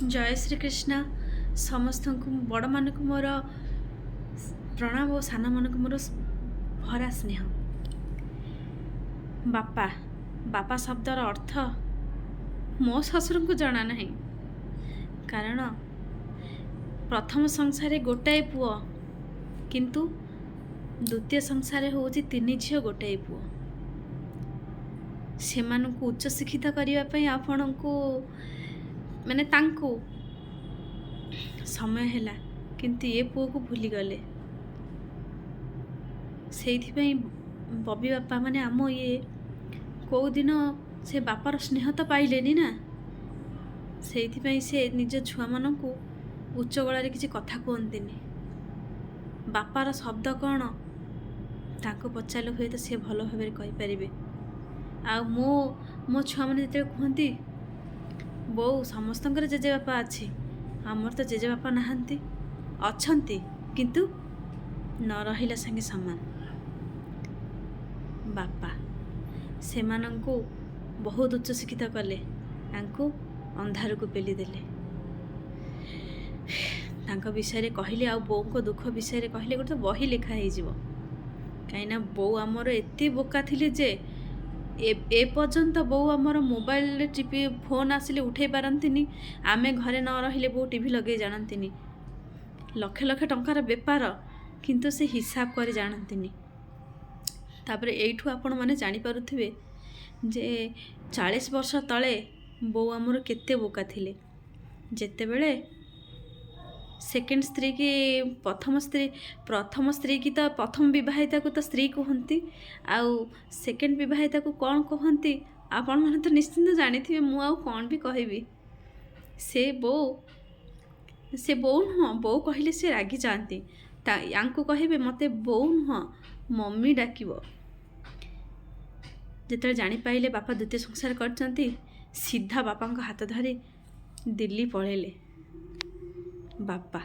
ଜୟ ଶ୍ରୀକୃଷ୍ଣ। ସମସ୍ତଙ୍କୁ, ବଡ଼ମାନଙ୍କୁ ମୋର ପ୍ରଣାମ ଓ ସାନମାନଙ୍କୁ ମୋର ଭରା ସ୍ନେହ। ବାପା, ବାପା ଶବ୍ଦର ଅର୍ଥ ମୋ ଶ୍ୱଶୁରଙ୍କୁ ଜଣା ନାହିଁ, କାରଣ ପ୍ରଥମ ସଂସାରରେ ଗୋଟାଏ ପୁଅ, କିନ୍ତୁ ଦ୍ୱିତୀୟ ସଂସାରରେ ହେଉଛି ତିନି ଝିଅ, ଗୋଟାଏ ପୁଅ। ସେମାନଙ୍କୁ ଉଚ୍ଚଶିକ୍ଷିତ କରିବା ପାଇଁ ଆପଣଙ୍କୁ, ମାନେ ତାଙ୍କୁ ସମୟ ହେଲା, କିନ୍ତୁ ଏ ପୁଅକୁ ଭୁଲିଗଲେ। ସେଇଥିପାଇଁ ବବି ବାପା, ମାନେ ଆମ ଇଏ, କେଉଁଦିନ ସେ ବାପାର ସ୍ନେହ ତ ପାଇଲେନି ନା। ସେଇଥିପାଇଁ ସେ ନିଜ ଛୁଆମାନଙ୍କୁ ଉଚ୍ଚ ଗଳାରେ କିଛି କଥା କୁହନ୍ତିନି। ବାପାର ଶବ୍ଦ କ'ଣ, ତାଙ୍କୁ ପଚାରିଲେ ହୁଏତ ସେ ଭଲ ଭାବରେ କହିପାରିବେ। ଆଉ ମୁଁ, ମୋ ଛୁଆମାନେ ଯେତେବେଳେ କୁହନ୍ତି, "ବୋଉ, ସମସ୍ତଙ୍କର ଜେଜେବାପା ଅଛି, ଆମର ତ ଜେଜେବାପା ନାହାନ୍ତି।" ଅଛନ୍ତି, କିନ୍ତୁ ନ ରହିଲା ସାଙ୍ଗେ ସମାନ। ବାପା ସେମାନଙ୍କୁ ବହୁତ ଉଚ୍ଚଶିକ୍ଷିତ କଲେ, ତାଙ୍କୁ ଅନ୍ଧାରକୁ ପେଲିଦେଲେ। ତାଙ୍କ ବିଷୟରେ କହିଲେ ଆଉ ବୋଉଙ୍କ ଦୁଃଖ ବିଷୟରେ କହିଲେ ଗୋଟେ ବହି ଲେଖା ହେଇଯିବ, କାହିଁକିନା ବୋଉ ଆମର ଏତେ ବୋକା ଥିଲେ ଯେ ଏ ପର୍ଯ୍ୟନ୍ତ ବୋଉ ଆମର ମୋବାଇଲରେ ଟିପି ଫୋନ୍ ଆସିଲେ ଉଠେଇ ପାରନ୍ତିନି। ଆମେ ଘରେ ନ ରହିଲେ ବୋଉ ଟିଭି ଲଗେଇ ଜାଣନ୍ତିନି। ଲକ୍ଷ ଲକ୍ଷ ଟଙ୍କାର ବେପାର, କିନ୍ତୁ ସେ ହିସାବ କରି ଜାଣନ୍ତିନି। ତାପରେ ଏଇଠୁ ଆପଣମାନେ ଜାଣିପାରୁଥିବେ ଯେ 40 ବର୍ଷ ତଳେ ବୋଉ ଆମର କେତେ ବୋକା ଥିଲେ। ଯେତେବେଳେ ସେକେଣ୍ଡ ସ୍ତ୍ରୀ କି ପ୍ରଥମ ସ୍ତ୍ରୀ, ପ୍ରଥମ ସ୍ତ୍ରୀ କି ତ, ପ୍ରଥମ ବିବାହିତାକୁ ତ ସ୍ତ୍ରୀ କୁହନ୍ତି, ଆଉ ସେକେଣ୍ଡ ବିବାହିତାକୁ କ'ଣ କୁହନ୍ତି, ଆପଣମାନେ ତ ନିଶ୍ଚିନ୍ତ ଜାଣିଥିବେ। ମୁଁ ଆଉ କ'ଣ ବି କହିବି? ସେ ବୋଉ, ସେ ବୋଉ ନୁହଁ, ବୋଉ କହିଲେ ସେ ରାଗି ଯାଆନ୍ତି। ତା ୟାଙ୍କୁ କହିବେ, "ମୋତେ ବୋଉ ନୁହଁ, ମମି ଡାକିବ।" ଯେତେବେଳେ ଜାଣିପାରିଲେ ବାପା ଦ୍ୱିତୀୟ ସଂସାର କରିଛନ୍ତି, ସିଧା ବାପାଙ୍କ ହାତ ଧରି ଦିଲ୍ଲୀ ପଳେଇଲେ ବାପା।